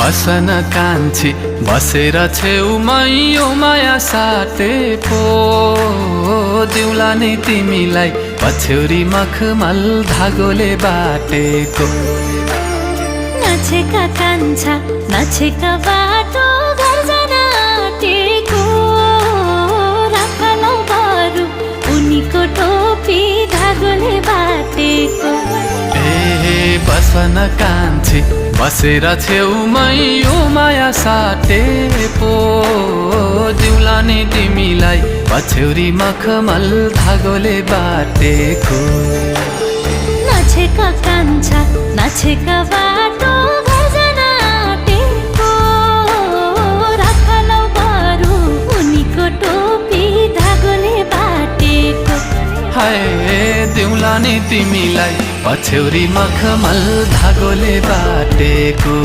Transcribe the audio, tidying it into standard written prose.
बसन कान्छी बसेर छेउमै यो माया साटे पो दिउला नि तिमीलाई पछ्यौरी मखमल धागोले बाटेको। नाचेका कान्छा नाचेका बाटो घर जान आँटेको राखलौ बरु उनीको टोपी धागोले बाटेको। ए बसन कान्छी बसेर छेउमै यो माया साटे पो दिउला नि तिमीलाई पछ्यौरी मखमल धागोले बाटेको। नाचेका कान्छा नाचेका बाटो घर जान आँटेको राखलौ बरु उनीको टोपी धागोले बाटेको। हाय दिउला नि तिमीलाई पछ्यौरी मखमल धागोले बाटेको।